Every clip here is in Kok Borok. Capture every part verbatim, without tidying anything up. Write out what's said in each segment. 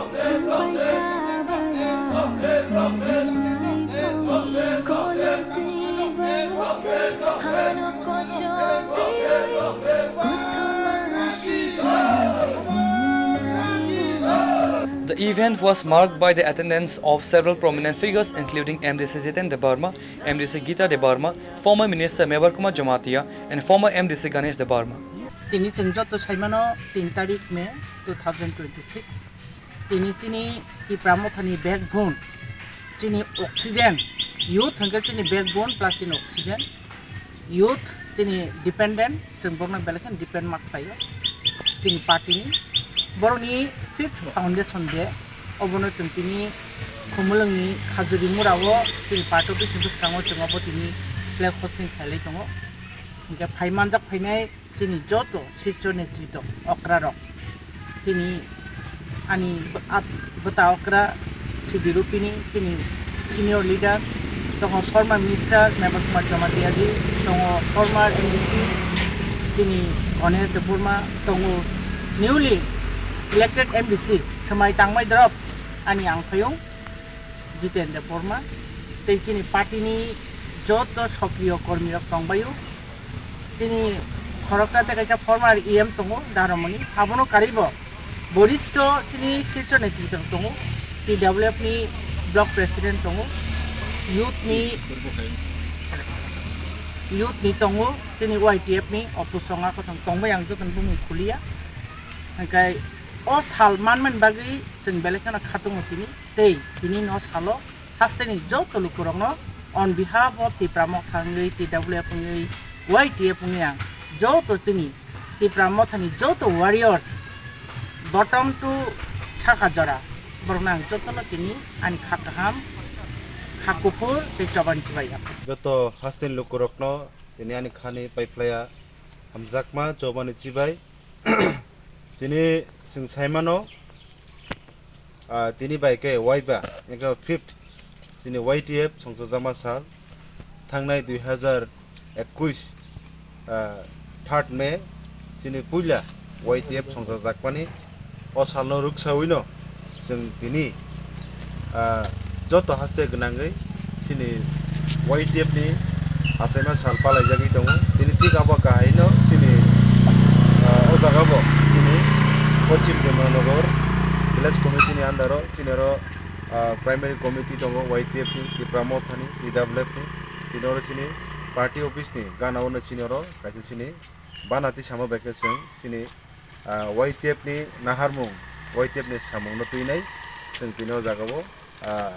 The event was marked by the attendance of several prominent figures, including M D C Jiten Debbarma, M D C Gita Debbarma, former Minister Mebar Kumar Jamatia, and former M D C Ganesh Debbarma. Tini chwng joto saimano tin tarik May two thousand twenty-six. Tini chini Tipra Mothani backbone, chini oxygen, youth hwnkhe chini backbone plus chini oxygen. Youth chini dependent, chwng borokno belai kheno depend ma khlaio chini party ni. Borokni fifth foundation day, obono chwng tini Khumulwngni Khajuri Murao chini party office ni bwskango chwng obo tini flag hosting khailai tongo. Hwnkhe phai manjak phainai chini joto shirso netrito okrarok, chini ani bw-, at-, bwta okra Sidi Rupini, chini senior leader, tongo former minister Mebar Kumar Jamatia ji, tongo former M D C chini Ganesh Debbarma, tongo newly elected M D C swmai tangmai drop ani angphayung Jiten Debbarma, tei chini party ni joto sokriyo kormi rok tongbaio. Chini khoroksa tei kaisa former E M tongo Daramoni, abono karwibo borishtho chini shirso netrito tongo, T W F ni block president tongo, youth ni, youth ni tongo, chini Y T F ni opusonga kosom tongbai ang jotono bumung khuliya. Hwnkhe o sal manmani bagwi chwng belai kheno khatungo tini, tei tini no salo hasteni joto lukurokno on behalf of Tipra Motha wngwi, T W F wngwi, Y T F wngwi ang joto chini Tipra Mothani joto warriors, bottom to saka jora, borokno ang jotono tini ani kha kaham, kha kuphur tei choban chubai yapha. Joto hasteni lukurokno tini ani khani paiphlaiya hamjakma chobani chibai. Tini chwng saimano, ah, tini bai khe waiba, ego fifth, chini Y T F songchajakma sal, thangnai dui hazar ekush, ah, third May, chini puila Y T F songchajakmani, o salno rwksawino chwng tini, ah, joto haste gwnangwi chini Y T F ni achaima sal palaijagwi tongo. Tini thik abo kahaino chini, ah, o jaga bo chini Pochim Demanagor Village Committee ni under o chini oro, ah, Primary Committee tongo Y T F ni, Tipra Mothani, T W F ni, tini oro chini party office ni gana o no chini oro kaisa chini bana tisamo bai khe chwng chini, ah, Y T F ni naharmung, Y T F ni samung no twinai chwng tini o jaga o, ah,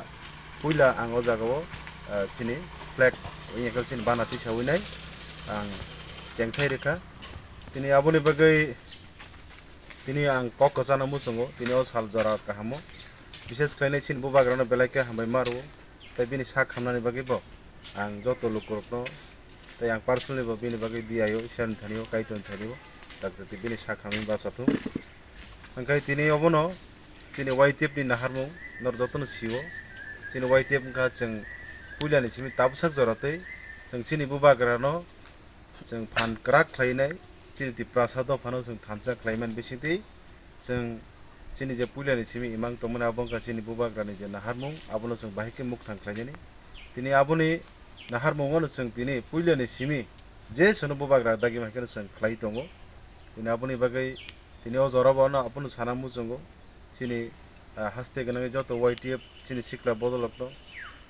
puila ang o jaga o, ah, chini flag wngya khe chini bana tisawi nai ang chengthai rwkha. Tini aboni bagwi tini ang kok kwchangno muchungo, tini o sal jora kahamo, bishes khlainai chini bubagrano belai khe hambai ma rwo, tei bini sak hamnani bagwi bo ang joto lukurokno tei ang personally bo bini bagwi D I O Iswrani thani o, Kaitorni thani o, tak tak bini sak hamwi bacha thung. Hwnkhe tini obono chini Y T F ni naharmung norok jotono sio. Chini Y T F wngkha chwng puilani simi tabuksak jora tei chwng chini bubagrano chwng phan kwrak khlainai, chini Tiprasa dophano chwng thansa khlaimani bisingtwi chwng chini je puilani simi imang tongmani abo wngkha chini bubagrani je naharmung, abono chwng bahai khe mukthang khlainani. Tini aboni naharmungono chwng tini puilani simi je sono bubagra dagi hai kheno chwng khlai tongo. Tini aboni bagwi tini o jorabo ano abono sana muchungo. Chini, ah, haste gwnangwi joto Y T F chini sikla bodolokno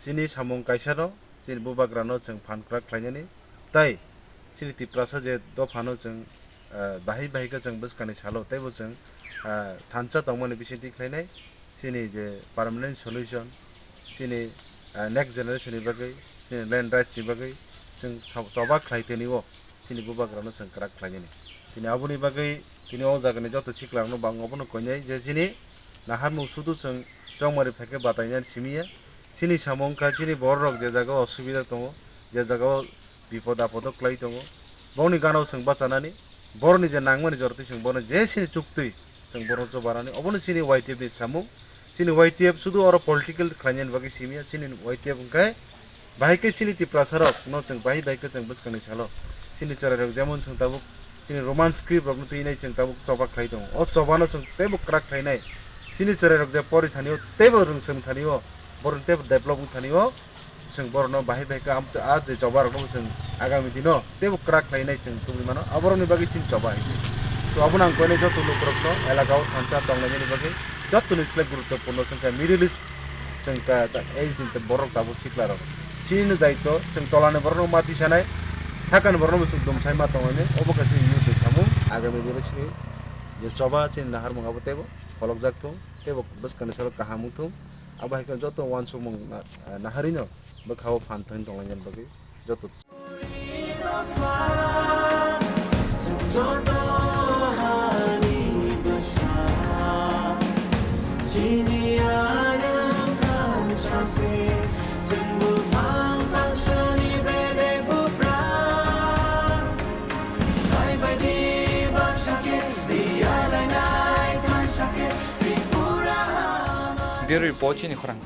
chini samung kaisano chini bubagrano chwng phan kwrak khlainani, tei chini Tiprasa je dophano chwng, ah, bahai bahai khe chwng bwskangni salo teibo chwng, ah, thansa tongmani bisingtwi khlainai, chini je permanent solution, chini, ah, next generation ni bagwi, chini land rights ni bagwi chwng sab-, choba khlai tini o chini bubagrano chwng kwrak khlainani. Tini aboni bagwi tini o jagani joto siklarokno bo ang obono koinai je chini naharmung sudu chwng chongmari phaikhe batainani simi ya. Chini samung wngkha chini bororok je jaga o osubida tongo, je jaga o bipod apodo kwlai tongo, bongni gana o chwng bachanani, Boroni je nangmani jora twi chwng bono je chini chuktwi chwng bono choba rani. Obono chini Y T F ni samung. Chini Y T F sudu oro political khlainani bagwi simiya. Chini Y T F hwnkhe bahai khe chini Tiprasa rok no chwng bahai bahai khe chwng bwskangni salo chini chwrai rok jemon chwng tabuk chini Roman script rok no twi nai chwng tabuk choba khlai tongo. O choba no chwng teibo kwrak khlai nai. Chini chwrai rok je pori thani o teibo rwngsong thani o borok teibo develop wng thani o. Chwng borokno bahai bahai khe am-, a je choba rokno chwng agami dino teibo kwrak khlai nai chwng tubui mano. Aborokni bagwi chini choba hai se. To abono ang koinai joto lukurokno elaka o thansa tonglainani bagwi jotoni slai guruttopurno chwng khe Middle East chwng khe ta-, age din borok tabuk sikla rok. Chini no daityo chwng tolani borokno ma tisanai, sakani borokno chwng dumsai ma tonglainai. Obo khe chini youth ni samung. Agami dino chini je choba chini naharmung abo teibo pholokjak thung teibo bwskangni salo kaham wng thung. Abo hai khe joto uansukmung na-, naharino bwkha-o phan thani tonglainani bagwi joto. Bureau Report, chini khorang.